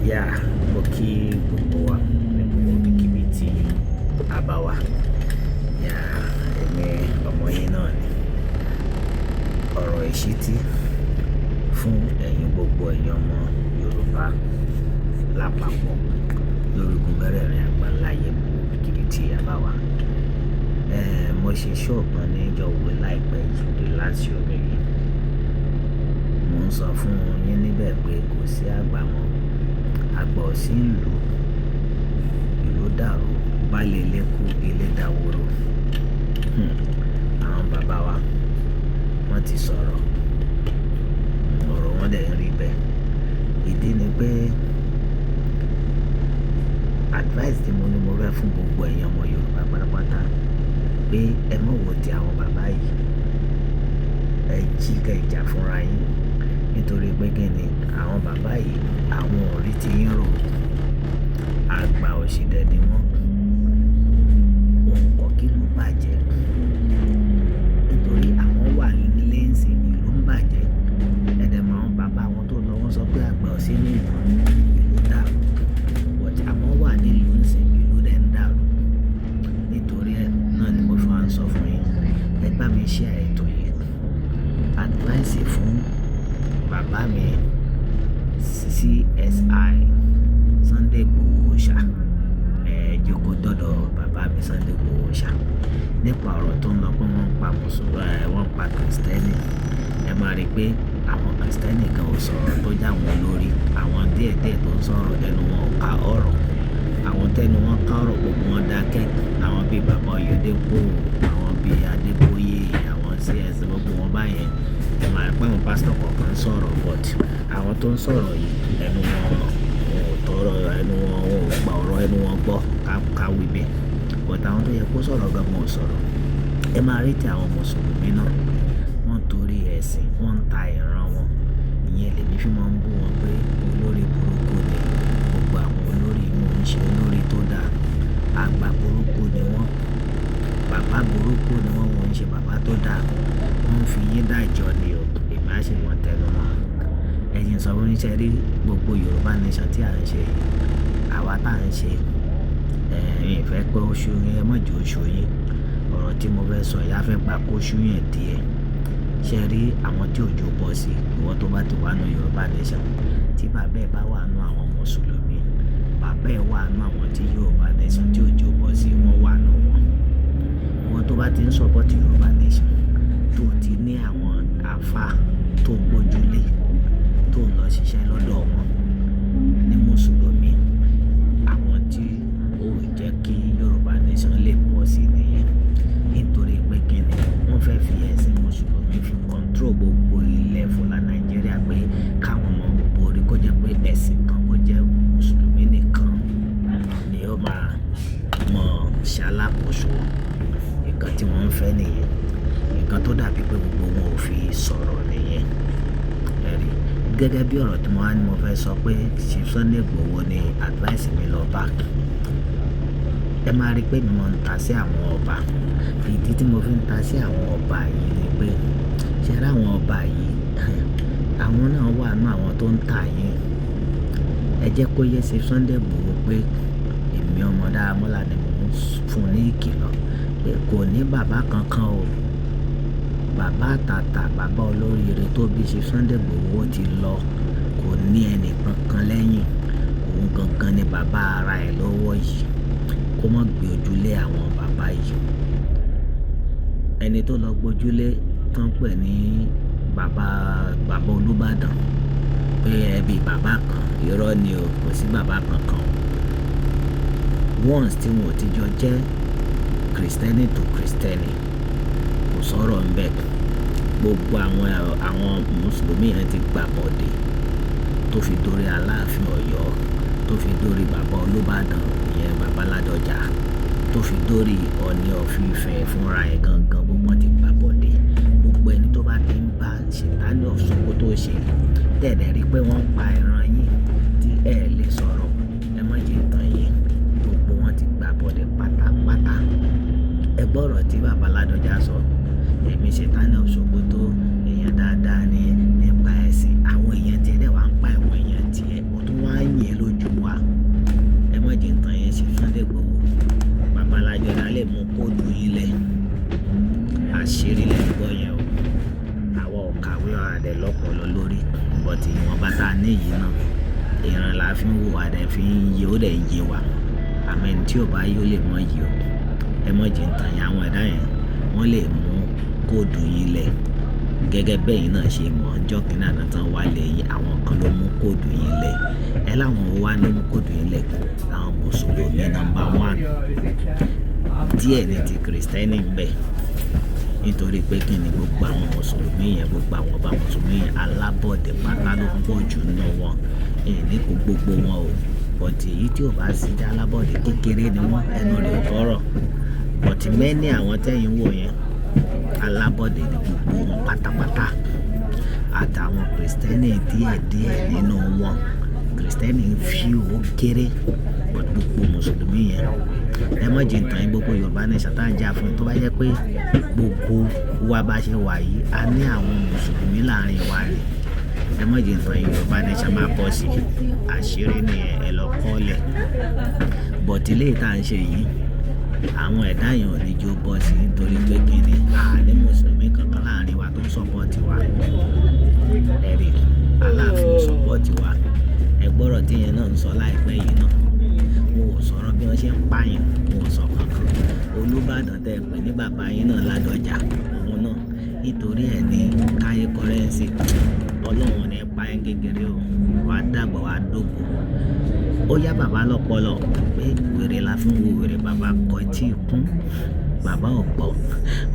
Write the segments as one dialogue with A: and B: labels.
A: Yeah, mo kí gbogbo wa ní gbogbo ibikíbi tí a bá wà. Yeah, èmi ọmọ yín náà ni. Ọ̀rọ̀ ìṣítí fún ẹ̀yin gbogbo ẹ̀yin ọmọ Yorùbá lápapọ̀ lórígun mẹ́rẹ̀ẹ̀rin àgbáláyé, gbogbo ibikíbi tí a bá wà. Mo ṣe show kan ní ìjọ wo láìpẹ́ yìí, the last show mi yìí. Mo ń sọ fún yín níbẹ̀ pé kò sí àgbà mọ́. Àgbà ò sí ìlú, ìlú dàrú, baálé ilé kú, ilé dàwòrò. Àwọn bàbá wa, wọ́n ti sọ̀rọ̀, ọ̀rọ̀ wọn dẹ̀ ń rí bẹ́ẹ̀. Ìdí ni pé advice tí mo ní mo fẹ́ fún gbogbo ẹ̀yin ọmọ Yorùbá pátápátá pé ẹ má wo ti àwọn bàbá yìí. Ẹ jí kẹ jà fúnra yín. Nítorí pé kí ni àwọn bàbá yìí, àwọn ò rí ti yín rò. Àgbà òṣì dẹ̀ ni wọ́n. Wọn kọ̀ kí ìlú bàjẹ́. Nítorí àwọn wà nílé ńsìn, ìlú ń bàjẹ́. Ẹ dẹ̀ mọ àwọn bàbá wọn tó lọ, wọ́n sọ pé àgbà ò sí ní ìlú, ìlú dàrú. But àwọn wà nílùú ńsìn, ìlú dẹ̀ ń dàrú. Nítorí ẹ náà ni mo fi máa ń sọ fún yín. Ẹ bá mi share ètò yìí. Advice fún bàbá mi CSI Sunday Igboho Òòṣà. Ẹ jókòó dọ́dọ̀ bàbá mi Sunday Igboho Òòṣà. Nípa ọ̀rọ̀ tó ń lọ pé wọ́n ń pa Mùsùlùmí, wọ́n ń pa Kristẹni. Ẹ máa rí pé àwọn Kristẹni kan ò sọ̀rọ̀ tó jà wọ́n lórí. Àwọn díẹ̀díẹ̀ tó ń sọ̀rọ̀ ẹnu wọn ò ká ọ̀rọ̀. Àwọn tẹnu wọn ká ọ̀rọ̀, gbogbo wọn dákẹ́. Àwọn bí bàbá Oyedepo, àwọn bí Adeboye, àwọn CS, gbogbo wọn báyẹn. Ẹ máa rí pé àwọn pastor kọ̀ọ̀kan ń sọ̀rọ̀, but àwọn tó ń sọ̀rọ̀ yìí, ẹnu wọn ò tọrọ, ẹnu wọn ò gba ọ̀rọ̀ ẹnu wọn gbọ́ ká wí bẹ́ẹ̀. But àwọn tó yẹ kó sọ̀rọ̀ gan wọn ò sọ̀rọ̀. Ẹ máa rí tí àwọn Mùsùlùmí náà, wọ́n torí ẹ̀sìn, wọ́n ń ta ìran wọn. Ìyẹn lèmi fi máa ń bú wọn pé olórí burúkú ni gbogbo àwọn olórí wọn, ń ṣe olórí tó dáa. Àgbà burúkú ni wọ́n. Bàbá burúkú ni wọ́n, wọ́n ń ṣe bàbá tó dáa. Wọ́n ń fi yín dájọ́ ni o. Èmi á sì mọ̀ tẹnu mọ́. Ẹ̀yin sọ fún yín ṣé rí gbogbo Yorùbá nation tí à ń ṣe, àwa tí à ń ṣe, ìfẹ́ pé ó ṣú yín, ẹ má jẹ́ ó ṣú yín. Ọ̀rọ̀ tí mo fẹ́ sọ yìí á fẹ́ gba kó ṣú yẹn díẹ̀. Ṣé rí àwọn tí òjò bọ́ sí, ìwọ tó bá ti wà nínú Yorùbá nation, tí bàbá ẹ bá wà nínú àwọn Mùsùlùmí, bàbá ẹ wà nínú àwọn tí Yorùbá nation tí òjò bọ́ sí, wọ́n wà nínú wọn. Ìwọ tó bá ti ń support Yorùbá nation, tó ti ní àwọn àlfà tó gbójúlé, tó ń lọ ṣiṣẹ́ lọ́dọ̀ wọn ní Mùsùlùmí, àwọn tí ó jẹ́ kí Yorùbá nation lè bọ́ sí nìyẹn. Nítorí pé kí ni wọ́n fẹ́ fi ẹ̀sìn Mùsùlùmí fi control gbogbo ilẹ̀ fúnra Nàìjíríà pé káwọn ọmọ borí kó jẹ́ pé ẹ̀sìn kan kó jẹ́ Mùsùlùmí nìkan ni ó máa mọ̀ ṣalákòóso. Nǹkan tí wọ́n ń fẹ́ nìyẹn. Nǹkan tó dàbí pé gbogbo wọn ò fi sọ̀rọ̀ nìyẹn. Ẹ rí. Gẹ́gẹ́ bí ọ̀rọ̀ tí mo wá ní mo fẹ́ sọ pé Chief Sunday Igboho ní advice mi lọ bá. Ẹ máa rí pé mi máa ń ta sí àwọn ọba. Ìdí tí mo fi ń ta sí àwọn ọba yìí ni pé ṣé rí àwọn ọba yìí, àwọn náà wà nínú àwọn tó ń tà yín. Ẹ jẹ́ kó yé Chief Sunday Igboho pé èmi ọmọ Dáramọ́lá ni mò ń fún ní ìkìlọ̀ pé kò ní bàbá kankan o. Bàbá àtàtà, bàbá olóríire tó bí Chief Sunday Igboho ti lọ, kò ní ẹni kankan lẹ́yìn. Òun gangan ni bàbá ara ẹ̀ lọ́wọ́ yìí. Kó má gbé ojúlé àwọn bàbá yìí. Ẹni tó lọ gbójúlé tó ń pè ní bàbá, bàbá Olúbàdàn pé ẹbí bàbá kan, irọ́ ni o, kò sí bàbá kankan o. Once tí wọn ò tí jọ jẹ́ Kristẹni to Kristẹni, kò sọ̀rọ̀ ń bẹ. Gbogbo àwọn Mùsùlùmí yẹn ti gbà bọ̀dé tó fi dórí Aláàfin Ọ̀yọ́, tó fi dórí bàbá Olúbàdàn, ìyẹn bàbá Ládọjà, tó fi dórí Ọọ̀ni of Ifẹ̀ fúnra ẹ̀ gangan, gbogbo wọn ti gbà bọ̀dé. Gbogbo ẹni tó bá ti ń bá Sultan of Sokoto ṣe, tẹ̀ dẹ̀ rí pé wọ́n ń pa ìran yín tí ẹ lè sọ̀rọ̀, ẹ má jẹ tán yín. Gbogbo wọn ti gbà bọ̀dé pátápátá. Ẹ gbọ́ ọ̀rọ̀ tí bàbá Ládọjà sọ. Èmi Sultan of Sokoto, èèyàn dáadáa ni nípa ẹ̀sìn. Àwọn èèyàn tí ẹ dẹ̀ wá ń pa àwọn èèyàn tí ẹ, ó tún wá ń yìn lójú. ọba tá a ní yìí náà, ìran la fi ń wò, a dẹ̀ fi ń yé, ó dẹ̀ ń yé wa. Àmọ́ ẹni tí ò bá yé ó lè mọ̀ yé o. Ẹ má jẹ ń tàn yín, àwọn ẹ̀dá yẹn wọ́n lè mú code yín lẹ̀. Gẹ́gẹ́ bẹ́ẹ̀ yín náà ṣe mọ̀ ọjọ́ kìíní àná tán wá lé yín, àwọn kan ló mú code yín lẹ̀. Ẹ láwọn wo wá ló mú code yín lẹ̀. Àwọn Mùsùlùmí number one. Díẹ̀ ní ti Kristẹni ń bẹ. Nítorí pé kí ni gbogbo àwọn Mùsùlùmí yẹn, gbogbo àwọn ọba Mùsùlùmí yẹn alábọ̀dé pátá ló pọ̀ jù nínú wọn. Ìn ní kó gbogbo wọn o. But èyí tí ò bá sí jẹ́ alábọ̀dé kékeré ni wọ́n, ẹnu rẹ̀ ò tọrọ. But many àwọn tẹ́yìn wò yẹn, alábọ̀dé ni gbogbo wọn pátápátá. Àtàwọn Kristẹni díẹ̀ díẹ̀ nínú wọn. Kristẹni few, ó kéré, but gbogbo Mùsùlùmí yẹn. Ẹ má jẹ ń tàn yín, gbogbo Yorùbá nation tá ń jà fún, tó bá jẹ́ pé gbogbo wa bá ṣe wà yìí, a ní àwọn Mùsùlùmí láàrin wa ni. Ẹ má jẹ ń tàn yín, Yorùbá nation máa bọ́ sí. Àṣírí ni ẹ lọ kọ́lẹ̀. But eléyìí tá ń ṣe yìí, àwọn ẹ̀dá yẹn ò ní jó bọ́ sí nítorí pé kí ni a ní Mùsùlùmí kankan láàrin wa tó ń support wa. Ẹ rí, Aláàfin support wa. Ẹ gbọ́rọ̀ tí ìyẹn náà ń sọ láìpẹ́ yìí náà. Wọn ò sọ̀rọ̀ bí wọ́n ṣe ń pààyàn, wọn ò sọ kankan. Olúbàdàn tẹ pè ní bàbá yín náà Ládọjà, òun náà. Nítorí ẹ ní Táyé Currency, Ọlọ́run ò ní pa ẹ́ kékeré o. Wà á dàgbà, wà á dógbo. Ó yá bàbá lọ́pọlọ pé wèrè la fi ń wo wèrè, bàbá kọ etí ikún. Bàbá ò gbọ́.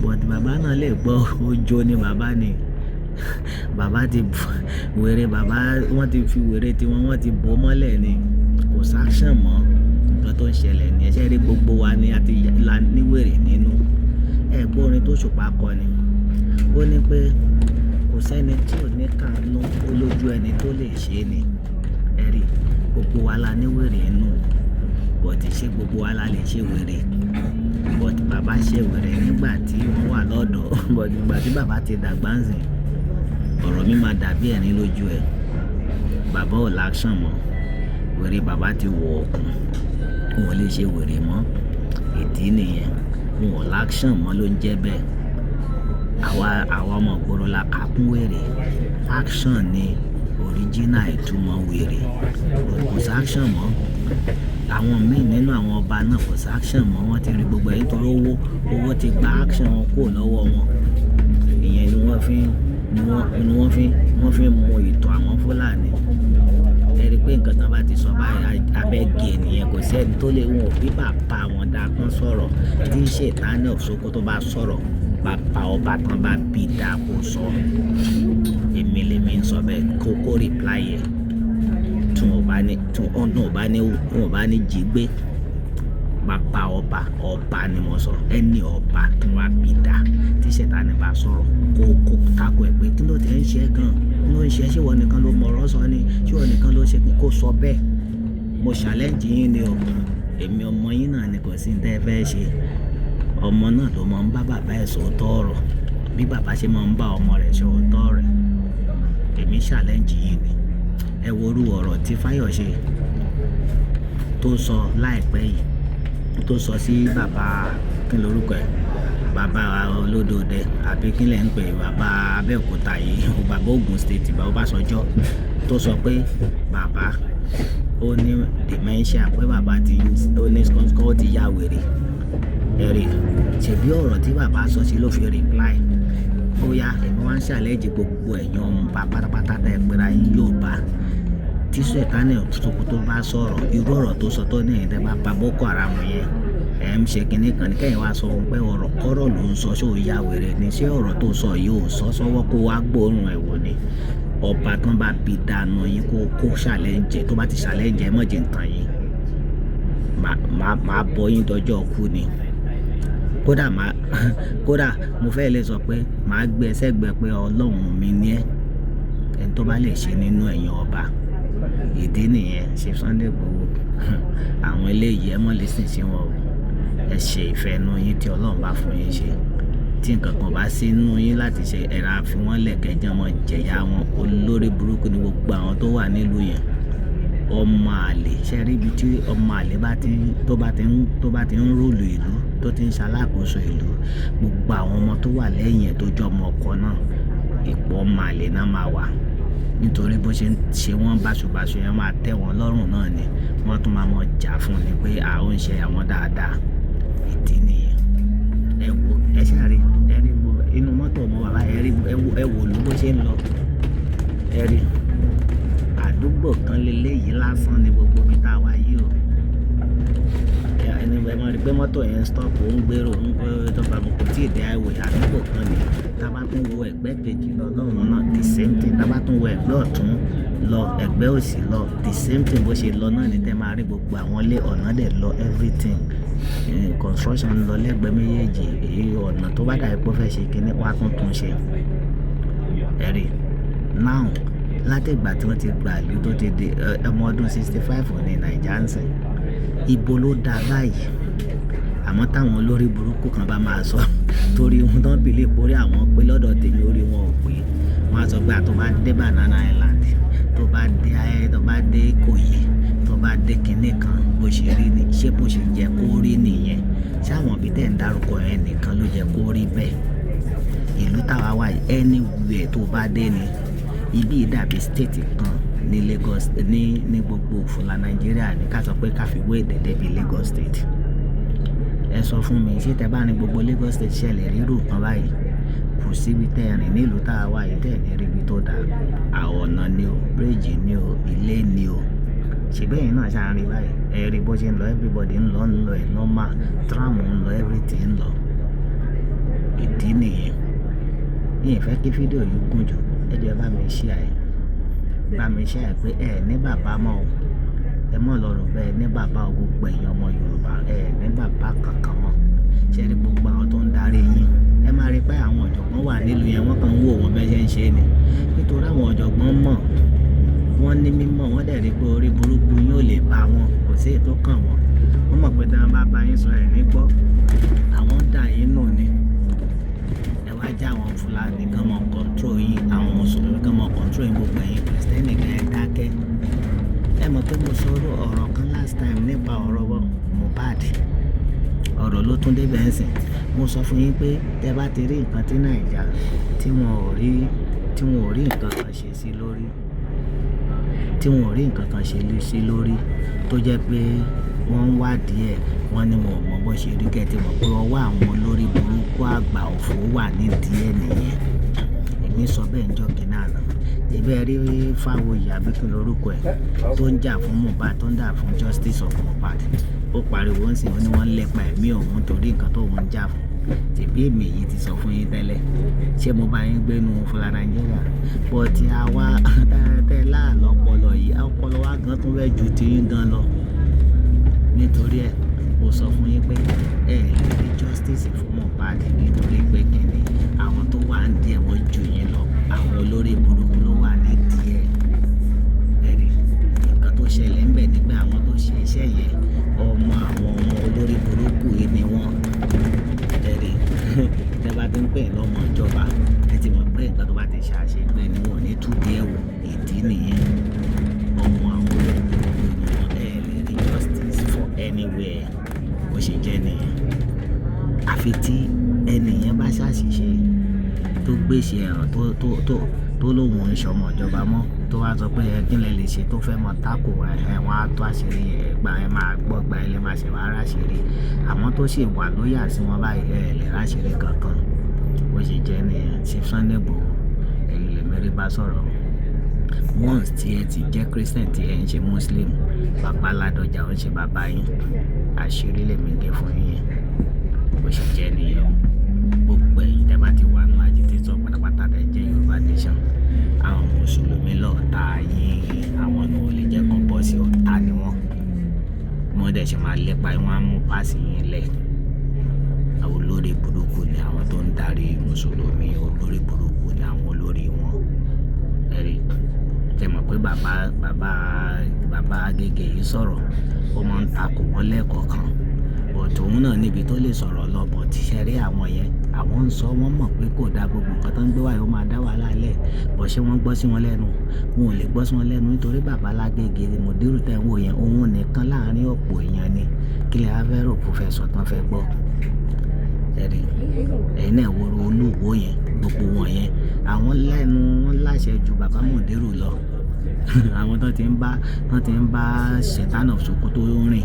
A: But bàbá náà lè gbọ́, ojo ni bàbá ni. Bàbá ti wèrè bàbá, wọ́n ti fi wèrè tí wọn, wọ́n ti bò mọ́lẹ̀ ni. Kò sí action mọ́. Nǹkan tó ń ṣẹlẹ̀ ní ẹ ṣé rí, gbogbo wa ni a ti la ní wèrè nínú. Ẹ gbọ́ orin tó Òṣùpá kọ ni. Ó ní pé kò sẹ́ni tí ò ní kàánú, ó lójú ẹni tó lè ṣe ni. Ẹ rí, gbogbo wa la ní wèrè nínú. But ṣé gbogbo wa la lè ṣe wèrè? But bàbá ṣe wèrè nígbà tí wọ́n wà lọ́dọ̀. But nígbà tí bàbá ti dàgbà ń sìn, ọ̀rọ̀ mi máa dàbí ẹ̀rín lójú ẹ. Bàbá ò l'action mọ́. Wèrè bàbá ti wọ ọ̀kùn. Wọn ò lè ṣe wèrè mọ́. Ìdí nìyẹn. Wọn ò l'action mọ́ ló ń jẹ́ bẹ́ẹ̀. Àwa, àwa ọmọ ìgboro la ká kún wèrè. Action ni original ìtumọ̀ wèrè. Kò sí action mọ́. Àwọn míì nínú àwọn ọba náà kò sí action mọ́. Wọ́n ti rí gbogbo ẹ̀ nítorí owó, owó ti gba action wọn kúrò lọ́wọ́ wọn. Ìyẹn ni wọ́n fi, ni wọ́n, ni wọ́n fi mú ìtọ̀ àwọn Fúlàní. Ẹ rí pé nǹkan tí wọ́n bá ti sọ báyìí, abẹ́ gé ènìyàn, kò sí ẹni tó lè wọn ò bí bàbá wọn dá kán sọ̀rọ̀. Tí Sàtánì of Sokoto bá sọ̀rọ̀, bàbá ọba tán bá bí dá kó sọ. Èmi lèmi ń sọ bẹ́ẹ̀ kó kó reply ẹ̀. Tí wọn ò bá ní, tí wọn ò bá ní, wọn ò bá ní jí gbé. Bàbá ọba, ọba ni mo sọ. Ẹni ọba tí wọ́n bá bí dá. Tí Sàtánì bá sọ̀rọ̀, kó kó tako ẹ̀ pé kí ló ti ń ṣe gan? Kí ló ń ṣe? Ṣé ìwọ nìkan ló mọ ọ̀rọ̀ sọ ni? Ṣé ìwọ nìkan ló ṣe kó sọ bẹ́ẹ̀? Mo challenge yín ni o. Èmi ọmọ yín náà ni, kò sí ní tẹ́ ẹ fẹ́ ṣe. Ọmọ náà ló máa ń bá bàbá ẹ̀ sọ òótọ́ ọ̀rọ̀. Bí bàbá ṣe máa ń bá ọmọ rẹ̀ sọ òótọ́ rẹ̀. Èmi challenge yín ni. Ẹ wo irú ọ̀rọ̀ tí Fáyọ̀ṣe tó sọ láìpẹ́ yìí, tó sọ sí bàbá, kí ni orúkọ ẹ̀? Bàbá Olódòdẹ àbí kí lẹ ń pè bàbá Abẹ́òkúta yìí, bàbá Ogun State, bàbá Ọbásanjọ́, tó sọ pé bàbá ó ní dementia, pé bàbá ti ó ní skọ́skọ́, ó ti ya wèrè. Ẹ rí, ṣèbí ọ̀rọ̀ tí bàbá sọ sí ló fi reply. Ó yá, èmi wá ń challenge gbogbo ẹ̀yin ọmọ pátápátá tẹ pera yín Yorùbá. Tí Sàtánì Sokoto bá sọ̀rọ̀, irú ọ̀rọ̀ tó sọ tó ní ẹ̀yin tẹ́ bá pa Boko Haram yẹn, ẹ̀ ń ṣe kíní kan ní kẹ́yìn wá sọ pé ọ̀rọ̀ kọ́rọ̀ ló ń sọ, ṣé ó ya wèrè ni? Ṣé ọ̀rọ̀ tó sọ yìí ò sọ sọ́wọ́ kó wá gbóòórùn ẹ̀ wò ni? Ọba tán bá bí dànù yín kó kó challenge, tó bá ti challenge, ẹ má jẹ ń tàn yín. Màá bọ́ yín dọjọ́ kú ni. Kódà má, kódà mo fẹ́ lè sọ pé màá gbé ẹ sẹ́gbẹ́ pé Ọlọ́run mi ní ẹ́. Ẹni tó bá lè ṣe nínú ẹ̀yin ọba. Ìdí nìyẹn, Chief Sunday Igboho. Àwọn eléyìí ẹ mọ̀ listen sí wọn o. Ẹ ṣe ìfẹ́ inú yín tí Ọlọ́run bá fún yín ṣe. Tí nǹkan kan bá sí inú yín láti ṣe, ẹ ra fi wọ́n lẹ̀ kẹ́jẹ́ wọn jẹ̀yà wọn. Olórí burúkú ni gbogbo àwọn tó wà nílùú yẹn. Ọmọ àlè, ṣé rí ibi tí ọmọ àlè bá ti ń, tó bá ti ń rule ìlú, tó ti ń ṣalákòóso ìlú, gbogbo àwọn ọmọ tó wà lẹ́yìn ẹ̀ tó jẹ́ ọmọ ọkọ náà, ipò ọmọ àlè náà máa wà. Nítorí bó ṣe ń ṣe wọ́n bàṣubàṣu yẹn máa tẹ́ wọn lọ́rùn náà ni. Wọ́n tún máa mọ̀ jà fún ni pé a ò ń ṣe àwọn dáadáa. Ìdí nìyẹn. Ẹ wo, ẹ ṣà rí, ẹ rí inú mọ́tò ọmọ bàbá, ẹ rí, ẹ wò ló bó ṣe ń lọ. Ẹ rí. Àdúgbò kan lélẹ̀ yìí lásán ni gbogbo ibi tá a wà yìí o. Ẹni ẹ máa rí pé mọ́tò yẹn ń stop, ó ń gbèrò, ń gbé tó bá kò tí ì dé highway. Àdúgbò kan ni. Tí a bá tún wo ẹ̀gbẹ́ kejì lọ lọ́hùn náà, the same thing. Tí a bá tún wo ẹ̀gbẹ́ ọ̀tún lọ, ẹ̀gbẹ́ òsì lọ, the same thing bó ṣe lọ náà ni tẹ máa rí gbogbo àwọn ilé ọ̀nà dẹ̀ lọ everything. Construction ń lọ lẹ́gbẹ̀ẹ́ méjèèjì. Èyí ọ̀nà tó bá dàbí pé ó fẹ́ ṣe kíní, wọ́n á tún tún ṣe. Ẹ rí. Now, láti ìgbà tí wọ́n ti gba ìlú tó ti di ọmọ ọdún 65 ní Naija ń sìn. Ibo ló dá báyìí? Àmọ́ táwọn olórí burúkú kan bá máa sọ, torí ohun tó ń believe pé orí àwọn pé lọ́dọ̀ tèmi orí wọn ò pé. Wọ́n á sọ pé tó bá dé Banana Island, tó bá dé Ìkòyí, tó bá dé kíní kan, bó ṣe rí ni, ṣé bó ṣe jẹ́ kó rí nìyẹn? Ṣé àwọn ibi tí ẹ̀ ń dárúkọ yẹn nìkan ló jẹ́ kó rí bẹ́ẹ̀? Ìlú táwa wà yìí, anywhere tó bá dé ni. Ibí yìí dàbí state kan ní Lagos, ní gbogbo Fúlà Nàìjíríà ní ká sọ pé ká fi wé dédé bí Lagos State. Ẹ sọ fún mi, ṣé tẹ bá ní gbogbo Lagos State ṣé ẹ lè rí irú nǹkan báyìí? Kò sí ibi tẹ rìn ní ìlú táwa wà yìí tẹ ní rí ibi tó da. Àwọn ọ̀nà ni o, bridge ni o, ilé ni o. Ṣèbí ẹ̀yin náà ṣá ń rí báyìí? Ẹ rí bó ṣe ń lọ, everybody ń lọ, ń lọ ẹ̀ normal. Tram ń lọ, everything ń lọ. Ìdí nìyẹn. Mi ò fẹ́ kí fídíò yìí gùn jù. Ẹ jọ̀ọ́ ẹ bá mi share ẹ̀. Bá mi share ẹ̀ pé ẹ ní bàbá mọ́ o. Ẹ má lọ rò pé ẹ ní bàbá o, gbogbo ẹ̀yin ọmọ Yorùbá. Ẹ ní bàbá kankan mọ́. Ṣé rí gbogbo àwọn tó ń darí yín? Ẹ máa rí pé àwọn ọ̀jọ̀gbọ́n wà nílùú yẹn, wọ́n kàn ń wò wọ́n bí ẹ ṣe ń ṣe ni. Nítorí àwọn ọ̀jọ̀gbọ́n mọ̀, wọ́n ní mímọ̀, wọ́n dẹ̀ rí pé orí burúkú yín ò lè bá wọn, kò sí èyí tó kàn wọ́n. Wọ́n mọ̀ pé tí wọ́n bá bá yín sọ ẹ̀ ní gbọ́. Àwọn ń dà yín nù ni. Ẹ wá já àwọn Fúlàní kí wọ́n mọ control yín, àwọn Mùsùlùmí kí wọ́n mọ control yín, gbogbo ẹ̀yin Kristẹni kí ẹ dákẹ́. Ẹ mọ̀ pé mo sọ ọ̀rọ̀ kan last time nípa ọ̀rọ̀ Mohbad. Ọ̀rọ̀ ló tún dé bẹ́ẹ̀ sìn. Mo sọ fún yín pé tẹ bá ti rí nǹkan tí Naija tí wọ́n ò rí, tí wọ́n ò rí nǹkan kan ṣe sí lórí, tí wọ́n ò rí nǹkan kan ṣe sí lórí, tó jẹ́ pé wọ́n ń wádìí ẹ̀, wọ́n ní wọn ò mọ̀ bó ṣe rí kẹ́ tí mọ̀ pé ọwọ́ àwọn olórí burúkú àgbà òfò wà nídìí ẹ̀ nìyẹn. Èmi sọ bẹ́ẹ̀ ní ọjọ́ kìíní àná. Ṣèbí ẹ rí Fáwoyì àbí kí lorúkọ ẹ̀ tó ń jà fún Mohbad, tó ń jà fún justice of Mohbad. Ó pariwo ń sìn, ó ní wọ́n lépa ẹ̀mí òun torí nǹkan tó ń jà fún. Ṣèbí èmi yìí ti sọ fún yín tẹ́lẹ̀. Ṣé mo bá yín gbé inú Fúlà Nàìjíríà? But àwa tẹ́ láàlọ́ ọpọlọ yìí, ọpọlọ wa gan tún fẹ́ ju ti yín gan lọ. Nítorí ẹ, mo sọ fún yín pé ẹ lè rí justice fún Mohbad nítorí pé kíni àwọn tó wà nídìí ẹ̀ wọ́n ju yín lọ. Àwọn olórí burúkú ló wà nídìí ẹ̀. Ẹ rí, nǹkan tó ṣẹlẹ̀ ńbẹ̀ ni pé àwọn tó ṣe iṣẹ́ yẹn, ọmọ àwọn ọmọ olórí burúkú yìí ni wọ́n. Ẹ rí, tí ẹ bá ti ń pè lọ́mọ ìjọba, ẹ ti mọ̀ pé nǹkan tó bá ti ṣe àṣegbè ni wọ́n ò ní tú díẹ̀ wò. Ìdí nìyẹn. Ọmọ àwọn olórí burúkú ni wọ́n. Ẹ lè rí justice for anywhere. Bó ṣe jẹ́ nìyẹn. Àfi tí ẹni yẹn bá ṣàṣìṣe tó gbéṣẹ ẹ̀ràn tó lóun ń ṣọmọ ìjọba mọ́, tó wá sọ pé ẹ kí lẹ lè ṣe tó fẹ́ mọ tákò ẹ̀, wọ́n á tó àṣírí ẹ̀, gbà ẹ máa gbọ́, gbà ẹ lè máa ṣe wá ráṣìírí. Àmọ́ tó sì wà lóyà sí wọn báyìí, ẹ lè ráṣìírí kankan. Bó ṣe jẹ́ nìyẹn. Chief Sunday Igboho, ẹ̀yin lèmi rí bá sọ̀rọ̀. Once tí ẹ ti jẹ́ Christian tí ẹ ń ṣe Muslim, bàbá Ládọjà ó ń ṣe bàbá yín. Àṣírí lèmi gé fún yín yẹn. Bó ṣe jẹ́ nìyẹn. Gbogbo ẹ̀yin tí ẹ bá ti wà nínú agitator pátápátá tí ẹ jẹ́ Yorùbá nation, àwọn Mùsùlùmí lọ̀tá yín, àwọn náà ò lè jẹ́ kó bọ́ sí ọ̀tá ni wọ́n. Bí wọ́n dẹ̀ ṣe máa lépa yín, wọ́n á mú páàsì yín lẹ̀. Àwọn olórí burúkú ni àwọn tó ń darí Mùsùlùmí, olórí burúkú ni àwọn olórí wọn. Ẹ rí, ṣé ẹ mọ̀ pé bàbá Agége yìí sọ̀rọ̀, ó máa ń takò wọ́n lẹ́ẹ̀kọ̀kan. But òun náà níbi tó lè sọ̀rọ̀ lọ, but ṣé rí àwọn yẹn, àwọn ń sọ, wọ́n mọ̀ pé kò da gbogbo nǹkan tó ń gbé wá yìí ó máa dá wàhálà lẹ̀. But ṣé wọ́n gbọ́ sí wọn lẹ́nu? Wọn ò lè gbọ́ sí wọn lẹ́nu nítorí bàbá Lágége Mùdírù tẹ́ ń wò yẹn, òun nìkan láàrín ọ̀pọ̀ èèyàn ni. Kí lẹ wá fẹ́ rò pé ó fẹ́ sọ tán fẹ́ gbọ́? Ẹ rí, ẹ̀yin náà wo Olúwo yẹn, gbogbo wọn yẹn, àwọn lẹ́nu wọn láṣẹ ju bàbá Mùdírù lọ. Àwọn tó ti ń bá Sultan of Sokoto rìn.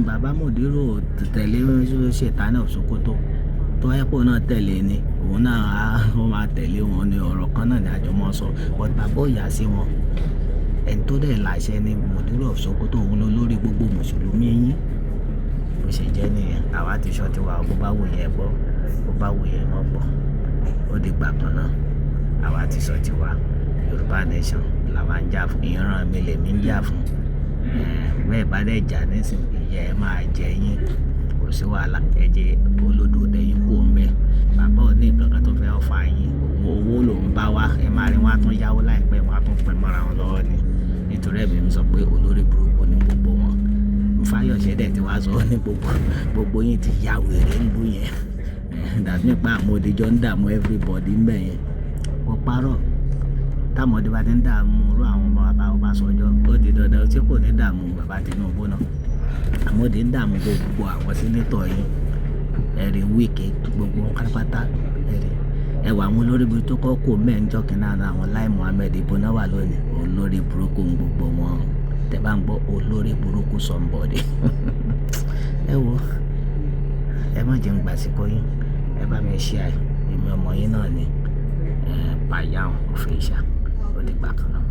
A: Bàbá Mùdírù ò tẹ̀lé Sultan of Sokoto. Tó bá jẹ́ pé òun náà tẹ̀lé ni, òun náà á, ó máa tẹ̀lé wọn ní ọ̀rọ̀ kan náà ni àjọ mọ́ sọ. But bàbá ò yà sí wọn. Ẹni tó dẹ̀ láṣẹ ni Mùdírù of Sokoto, òun ló lórí gbogbo Mùsùlùmí yín. Bó ṣe jẹ́ nìyẹn. Àwa ti sọ tiwa, bó bá wù yín ẹ gbọ́, bó bá wù yín ẹ má gbọ́. Ó di ìgbà kan náà. Àwa ti sọ tiwa. Yorùbá nation làwa ń jà fún. Ìran mi lèmi ń jà fún. Bẹ́ẹ̀ bá dẹ̀ jà nísìnyí, ìyà ẹ máa jẹ yín. Kò sí wàhálà. Ẹ jẹ́ olódo tẹ yín kúrò ńbẹ̀. Bàbá ò ní nǹkan kan tó fẹ́ offer yín. Owó ló ń bá wá. Ẹ máa rí wọn á tún yáwó láìpẹ́, wọ́n á tún pín mọ́ra wọn lọ́wọ́ ni. Nítorí ẹ mi sọ pé olórí burúkú ni gbogbo wọn. Fáyọ̀ṣe dẹ̀ tí wá sọ ní gbogbo, gbogbo yín ti ya wèrè ńlú yẹn. That mean pé àmọ̀dé jọ ń dààmú everybody ńbẹ̀ yẹn. Kò parọ́. Tí àmọ̀dé bá ti ń dààmú irú àwọn ọmọ bàbá Ọbásanjọ́, ó di dandan tí kò ní dààmú bàbá Tinubu náà. Àmọ̀dé ń dààmú gbogbo àwọn senator yín. Ẹ rí Wike, gbogbo wọn pátápátá. Ẹ rí. Ẹ wo àwọn olórí burúkú tó kọ́ kó ńbẹ̀ ńjọ́ kìíní àná, àwọn Lai Muhammed ibo náà wà lónìí. Olórí burúkú ń gbogbo wọn. Tẹ bá ń gbọ́ olórí burúkú somebody. Ẹ wo, ẹ má jẹ́ ń gbàsíkò yín. Ẹ bá mi share. Èmi ọmọ yín náà ni, Payan Official. Ó di ìgbà kan náà.